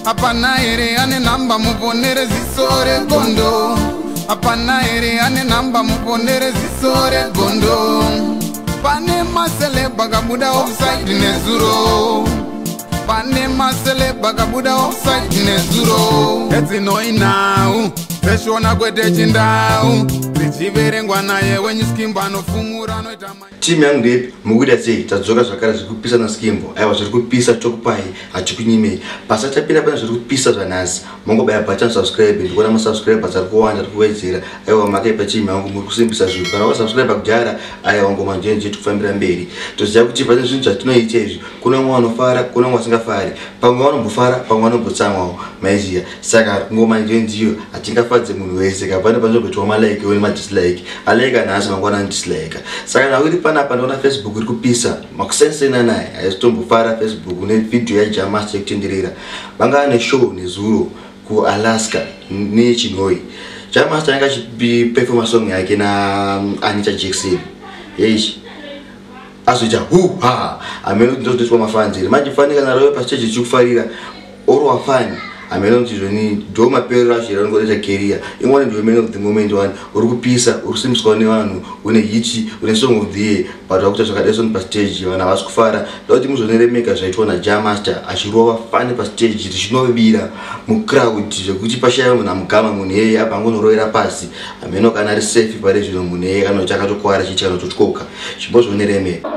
Hapana here ane namba muponere ziso regondo. Hapana here ane namba muponere ziso regondo. Pane maceleb akabuda offside nezuro. Pane maceleb akabuda offside nezuro. Edzinoinau dzeshona kwete chindau dzichiverengwa naye wenyu Skimbo anofumura anoita. Timu yangu ndepi mukuita sei? Tadzoka zvakare zviri kupisa naSkimbo. Aiwa, zviri kupisa tokupai, hachikunyimei. Pasatapinda pane zviri kupisa zvanhasi, mongobaya button subscribe. Ndikuona masubscribers ari kuwanda, ari kuwedzera. Aiwa, makaipa timu yangu, muri kusimbisa zvinhu. Kana wasubscribe kudhara, aiwa, ngoma njenje tikufambira mberi. Toziva kuti pane zvinhu zvatinoita izvi, kuna vamwe vanofara, kuna vamwe vasingafari, pamwe vanombofara, pamwe vanombotsamwawo, maiziya. Saka ngoma njenjiyo hatingafadze munhu wese ka. Pane panzomboitwa malike nemadislike, alike nhasi, mangwana anodislike. Saka nhau iri panapa, ndaona Facebook iri kupisa makusensena naye, haizitombofara Facebook nevhidhiyo yaJah Master yekutenderera. Vanga neshow nezuro kuAlaska neChinhoyi. Jah Master anga achiperforma song yake naAnita Jackson. Eish, azoita hu ha, hamene kuti ndozotoitwa mafans here manje. Fani kana rauya pastage ichikufarira orwa fani, hamene kuti zvoni ndo maperero acho here anongoita career imwani. Ndiwe man of the moment one, uri kupisa, uri kusimbiswa nevanhu, une hit, une song of the year, but wakuita zvakadai soni pastage, vanhu havasi kufara. Nda kuti muzoneremeka zvaitwa naJah Master achirova fani pastage, richinovira mucrowd zvekuti pashaya munhu amugama munhu iyeye, abva angonorovera pasi. Hameno kana ari safe pari zvino munhu iyeye, kana kuti akatokwara chichi kana kutotyoka. Chimbozvoneremeka.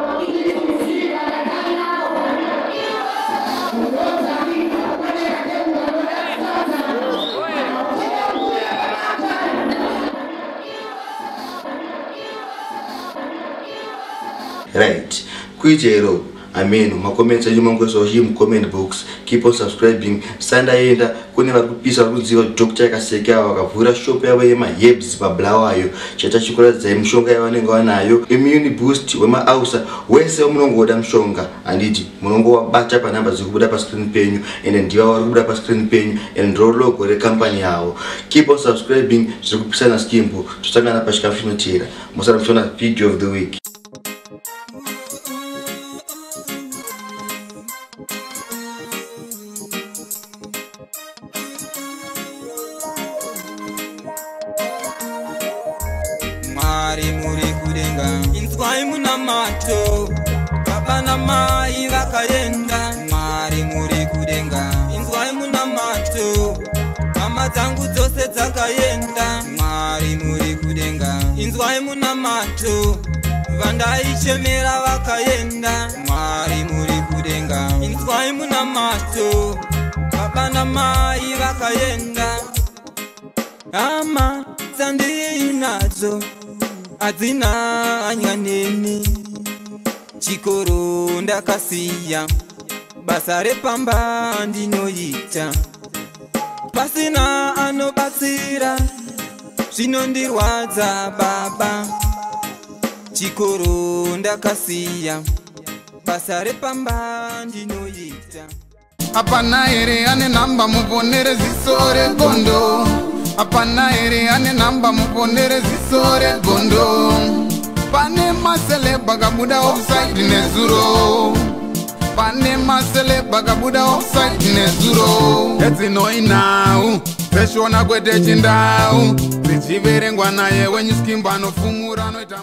Right, kuitero ameno macomments enyu mangoisawo chii mucomment box. Keep on subscribing. Sandaenda kune vari kupisa, vari kuziva Dr Yakaseke. Ava vakavhura shop yavo yemaherbs paBulawayo. Chaita chikuratidzai mishonga yavanenge vanayo, immune boost wemaausa wese wamunongoda mushonga, handiti? Munongovabata panhamba dziri kubuda pascreen penyu, ende ndiva vari kubuda pascreen penyu, ende ndiro logo recompany yavo. Keep on subscribing. Zviri kupisa naSkimbo. Tosangana pachikafu chinoteera. Musara muchiona video of the week. Mwari muri kudenga, inzwai munamato. Baba namai vakaenda. Mwari muri kudenga, inzwai munamato. Hama dzangu dzose dzakaenda. Mwari muri kudenga, inzwai munamato. Vandaichemera vakaenda. Mwari muri kudenga, inzwai munamato. Baba namai vakaenda. Hama dzandinadzo hadzina hanya neni. Chikoro ndakasiya, basa repamba ndinoita, pasina anobatsira. Zvinondirwadza baba. Chikoro ndakasiya, basa repamba ndinoita. Hapana here ane namba muponere ziso regondo? Hapana here ane namba muponere ziso regondo? Pane maceleb akabuda offside nezuro. Pane maceleb akabuda offside nezuro. Edzinoinau dzeshona kwete chindau dzichiverengwa naye wenyu Skimbo anofumura anoita.